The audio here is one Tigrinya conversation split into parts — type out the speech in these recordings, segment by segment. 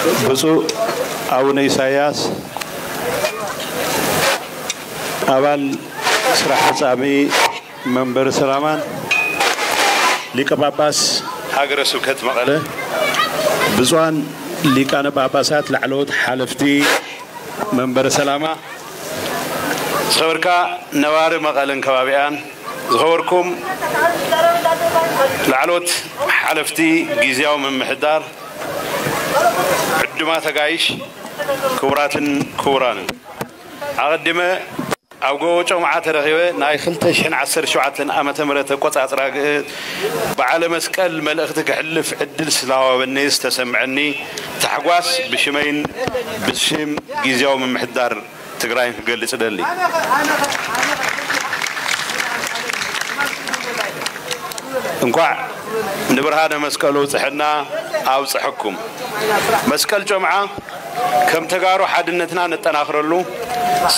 ብፁዕ ኣቡነ ኢሳያስ ኣባል ስራሕ ፈጻሚ መንበረ ሰላማን ሊቀ ጳጳስ ሃገረ ስብከት መቐለ፣ ብፁዓን ሊቃነ ጳጳሳት፣ ላዕለዎት ሓለፍቲ መንበረ ሰላማ፣ ዝኸበርካ ነባሪ መቐለን ከባቢኣን፣ ዝኸበርኩም ላዕለዎት ሓለፍቲ ግዝያዊ ምምሕዳር፣ ዕዱማት ኣጋይሽ፣ ክቡራትን ክቡራንን፣ ኣቐዲመ ኣብ ጎቦ ጮምዓ ተረኺበ ናይ ክልተ ሽሕን ዓሰርተ ሸውዓተን ዓመተ ምህረት ኣቆጻጽራ ግእዝ በዓለ መስቀል መልእኽቲ ክሕልፍ ዕድል ስለሃወበኒ ዝተሰምዐኒ ታሕጓስ ብሽመይን ብሽም ግዝያዊ ምምሕዳር ትግራይን ክገልጽ እደሊ። እንኳዕ ንብርሃነ መስቀሉ ኣብጽሐና ኣብጽሐኩም። መስቀል ጮምዓ ከም ተጋሩ ሓድነትና ነጠናኽረሉ፣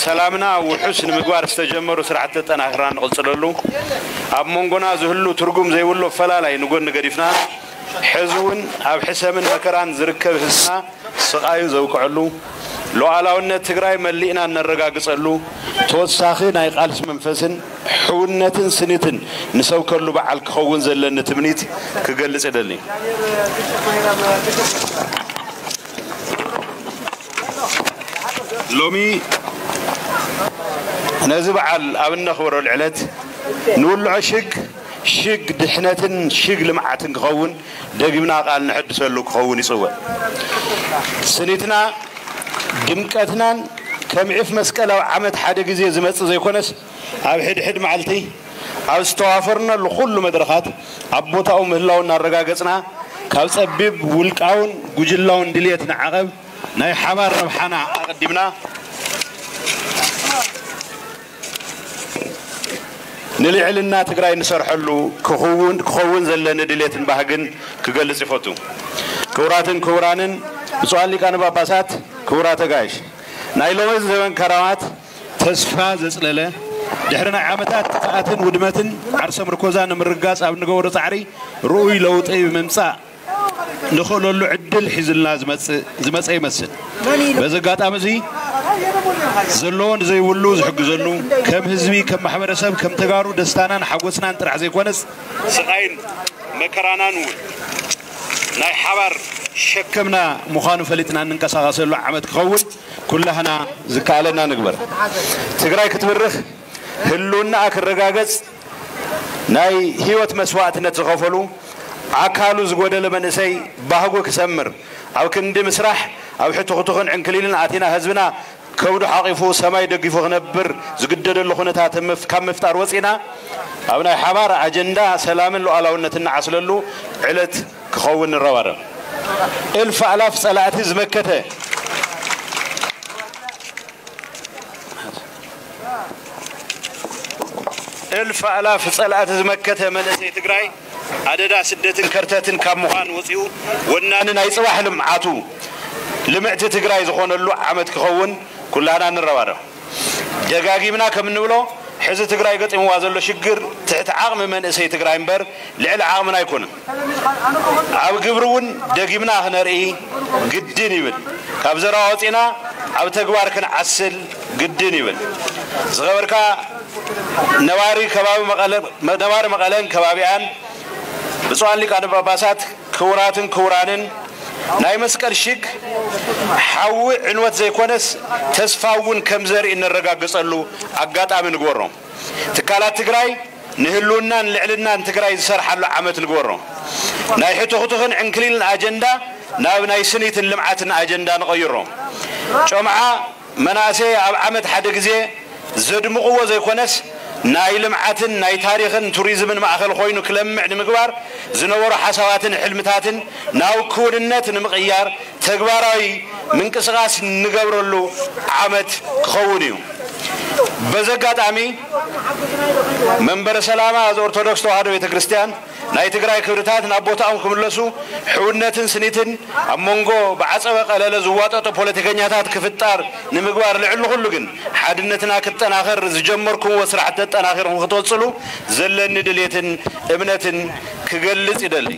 ሰላምና ውሑስ ንምግባር ዝተጀመሩ ስራሕቲ ኣጠናኺርና ንቕጽለሉ፣ ኣብ መንጎና ዝህሉ ትርጉም ዘይብሉ ኣፈላላይ ንጎኒ ገዲፍና፣ ሕዚ እውን ኣብ ሕሰምን መከራን ዝርከብ ህዝብና ስቓዩ ዘብቅዐሉ፣ ሉዓላውነት ትግራይ መሊእና እነረጋግጸሉ፣ ተወሳኺ ናይ ቃልሲ መንፈስን ሕውነትን ስኒትን ንሰብከሉ በዓል ክኸውን ዘለኒ ትምኒት ክገልጽ እደሊ። ሎሚ ነዚ በዓል ኣብ እነኽብረሉ ዕለት ንውልዖ ሽግ ሽግ ድሕነትን ሽግ ልምዓትን ክኸውን ደጊምና ቃል ንሕድሰሉ ክኸውን ይጽውዕ። ስኒትና ድምቀትናን ከም ዒፍ መስቀል ኣብ ዓመት ሓደ ግዜ ዝመጽእ ዘይኮነስ ኣብ ሕድሕድ መዓልቲ ኣብ ዝተዋፈርናሉ ኩሉ መድረኻት ኣብ ቦታኡ ምህላው እናረጋገጽና ካብ ጸቢብ ውልቃውን ጉጅላውን ድልየት ንዓቐብ ናይ ሓባር ረብሓና ኣቐዲምና ንልዕልና ትግራይ ንሰርሐሉ ክኸውን ክኸውን ዘለኒ ድሌትን ባህግን ክገልጽ ይፈቱ። ክቡራትን ክቡራንን ብፁዓን ሊቃነ ጳጳሳት፣ ክቡራት ኣጋይሽ፣ ናይ ሎሚ ዘበን ከራማት ተስፋ ዘጽለለ፣ ድሕሪ ናይ ዓመታት ጥፍኣትን ውድመትን ዓርሰ ምርኮዛ ንምርጋጽ ኣብ ንገብሮ ጻዕሪ ርኡይ ለውጢ ብምምጻእ ንኽእለሉ ዕድል ሒዙልና ዝመጽእ ዝመጸ ይመስል። በዚ ኣጋጣሚ እዚ ዘለዎ ንዘይብሉ ዝሕግዘሉ፣ ከም ህዝቢ፣ ከም ማሕበረሰብ፣ ከም ተጋሩ ደስታናን ሓጎስናን ጥራሕ ዘይኮነስ ስቓይን መከራናን እውን ናይ ሓባር ሸከምና ምዃኑ ፈሊጥና እንንቀሳቐሰሉ ዓመት ክኸውን ኩላህና ዝከኣለና ንግበር። ትግራይ ክትብርኽ፣ ህልውናኣ ክረጋገጽ ናይ ህይወት መስዋእትነት ዝኸፈሉ፣ ኣካሉ ዝጎደለ መንእሰይ ባህጉ ክሰምር ኣብ ክንዲ ምስራሕ ኣብ ሕትኹትኽን ዕንክሊልን ኣቲና ህዝብና ከብዱ ሓቒፉ ሰማይ ደጊፉ ክነብር ዝግደደሉ ኩነታት ምፍ- ካብ ምፍጣር ወፂና ኣብ ናይ ሓባር ኣጀንዳ ሰላምን ሉዓላውነትን ንዓስለሉ ዕለት ክኸውን ንረባረብ። እልፍ ኣላፍ ጸላእቲ ዝመከተ እልፍ ኣላፍ ጸላእቲ ዝመከተ መንእሰይ ትግራይ ኣደዳ ስደትን ከርተትን ካብ ምዃን ወፂኡ ወናኒ ናይ ፅባሕ ልምዓቱ ልምዕቲ ትግራይ ዝኾነሉ ዓመት ክኸውን ኩላህና ንረባረብ። ደጋጊምና ከም እንብሎ ሕዚ ትግራይ ገጢምዋ ዘሎ ሽግር ትሕቲ ዓቕሚ መንእሰይ ትግራይ እምበር ልዕሊ ዓቕምና ኣይኮነን። ኣብ ግብሪ እውን ደጊምና ክነርኢ ግድን ይብል። ካብ ዘረባ ወፂና ኣብ ተግባር ክንዓስል ግድን ይብል። ዝኸበርካ ነባሪ ከባቢ መቐለ ነባሪ መቐለን ከባቢኣን ብፁዓን ሊቃነ ጳጳሳት፣ ክቡራትን ክቡራንን፣ ናይ መስቀል ሽግ ሓዊ ዕንወት ዘይኮነስ ተስፋ እውን ከም ዘርኢ እነረጋግጸሉ ኣጋጣሚ ንግበሮ። ትካላት ትግራይ ንህልውናን ልዕልናን ትግራይ ዝሰርሓሉ ዓመት ንግበሮ። ናይ ሕትኹትኽን ዕንክሊልን ኣጀንዳ ናብ ናይ ስኒትን ልምዓትን ኣጀንዳ ንቐይሮ። ጮምዓ መናእሰይ ኣብ ዓመት ሓደ ግዜ ዘድምቕዎ ዘይኮነስ ናይ ልምዓትን ናይ ታሪኽን ቱሪዝምን ማእኸል ኮይኑ ክለምዕ ንምግባር ዝነበሩ ሓሳባትን ሕልምታትን ናብ ክውንነት ንምቕያር ተግባራዊ ምንቅስቓስ እንገብረሉ ዓመት ክኸውን እዩ። በዚ ኣጋጣሚ መንበረ ሰላማ ዘኦርቶዶክስ ተዋህዶ ቤተ ክርስቲያን ናይ ትግራይ ክብርታት ናብ ቦታኦም ክምለሱ ሕውነትን ስኒትን ኣብ መንጎ ብዓፀበ ቀለለ ዝዋጠጡ ፖለቲከኛታት ክፍጣር ንምግባር ልዕሊ ኩሉ ግን ሓድነትና ክጠናኸር ዝጀመርኩምዎ ስራሕቲ ኣጠናኺርኩም ክትወፅሉ ዘለኒ ድሌትን እምነትን ክገልፅ ይደሊ።